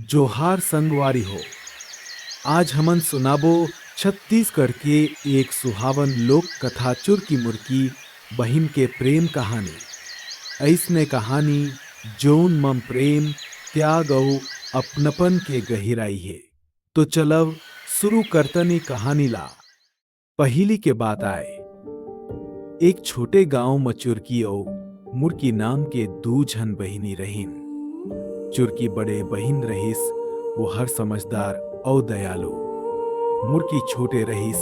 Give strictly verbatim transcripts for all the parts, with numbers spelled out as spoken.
जोहार संगवारी हो। आज हमन सुनाबो छत्तीसगढ़ के एक सुहावन लोक कथा चुरकी मुरकी बहिन के प्रेम कहानी। अइसने कहानी जौन म प्रेम, त्याग अउ अपनपन के गहिराई हे। तो चलव शुरू करतन ए कहानी ला। पहिली के बात आय। एक छोटे गांव म चुरकी अउ मुरकी नाम के दू झन बहिनी रहिन। चुरकी बड़े बहिन रहिस, वो हर समझदार अउ दयालु। मुरकी छोटे रहिस,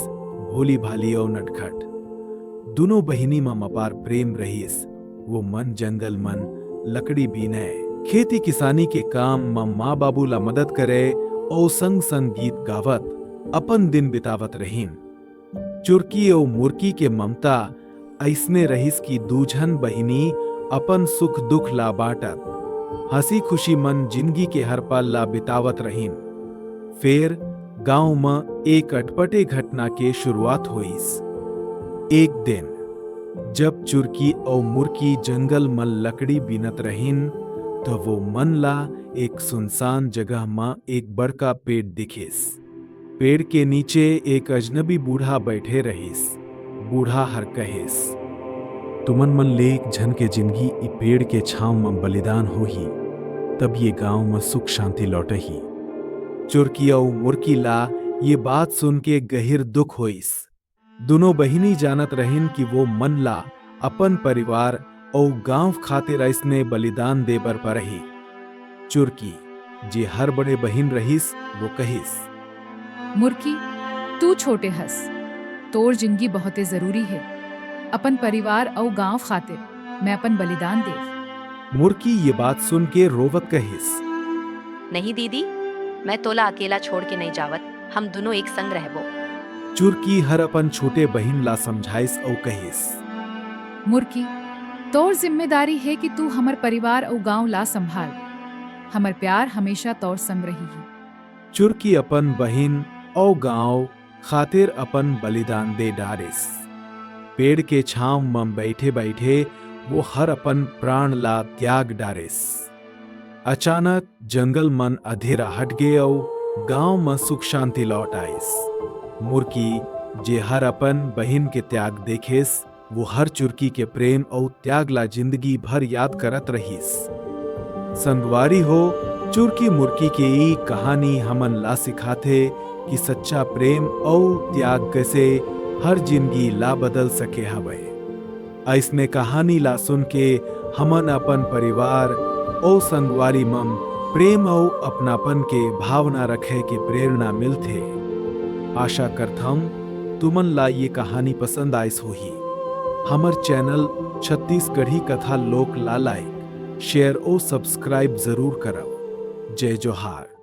भोली भाली अउ नटखट। दुनों बहिनी म अपार प्रेम रहिस। वो मन जंगल मन लकड़ी बीनय, खेती किसानी के काम म माँ बाबू ला मदद करय अउ संग संग गीत गावत अपन दिन बितावत रहिन। चुरकी अउ मुरकी के ममता अइसने रहिस कि दू झन बहिनी अपन सुख दुख ला बांटत, हंसी खुशी मन जिनगी के हर पल ला बितावत रहिन। फेर गांव म एक अटपटे घटना के शुरुआत होइस। एक दिन जब चुरकी अउ मुरकी जंगल म लकड़ी बीनत रहिन, त वो मन ला एक सुनसान जगह म एक बड़का पेड़ दिखिस। पेड़ के नीचे एक अजनबी बूढ़ा बइठे रहिस। बूढ़ा हर कहिस, "तुमन मन ले एक झन के जिनगी ई पेड़ के छांव म बलिदान होही, तब ये गांव म सुख शांति लौटही।" चुरकी अउ मुरकी ला ये बात सुन के गहिर दुख होइस। दुनों बहिनी जानत रहिन कि वो मन ला अपन परिवार अउ गांव खातिर अइसने बलिदान दे बर परही। चुरकी, जे हर बड़े बहिन रहिस, वो कहिस, "मुरकी, तू छोटे हस, तोर जिनगी बहुते जरूरी हे। अपन परिवार अउ गांव खातिर मैं अपन बलिदान देव।" मुरकी ये बात सुन के रोवत कहिस, "नहीं दीदी, मैं तोला अकेला छोड़ के नहीं जावत, हम दुनों एक संग रहबो।" चुरकी हर अपन छोटे बहिन ला समझाइस अउ कहिस, "मुरकी, तोर जिम्मेदारी हे कि तू हमर परिवार अउ गांव ला संभाल। हमर प्यार हमेशा तोर संग रहिही।" चुरकी अपन बहिन अउ गांव खातिर अपन बलिदान दे डारिस। पेड़ के छांव म बइठे-बइठे वो हर अपन प्राण ला त्याग डारिस। अचानक जंगल मन अधेरा हट गे अउ गांव म सुख शांति लौट आइस। मुरकी, जे हर अपन बहिन के त्याग देखेस, वो हर चुरकी के प्रेम अउ त्याग ला जिंदगी भर याद करत रहिस। संगवारी हो, चुरकी मुरकी के ई कहानी हमन ला सिखाथे कि सच्चा प्रेम अउ त्याग कइसे हर जिंदगी ला बदल सके हवय। अइसने कहानी ला सुन के हमन अपन परिवार अउ संगवारी मन प्रेम अउ अपनापन के भावना रखे के प्रेरणा मिलथे। आशा करथंव तुमन ला ये कहानी पसंद आइस होही। हमर चैनल छत्तीसगढ़ी कथा लोक ला like, share अउ subscribe जरूर करव। जय जोहार।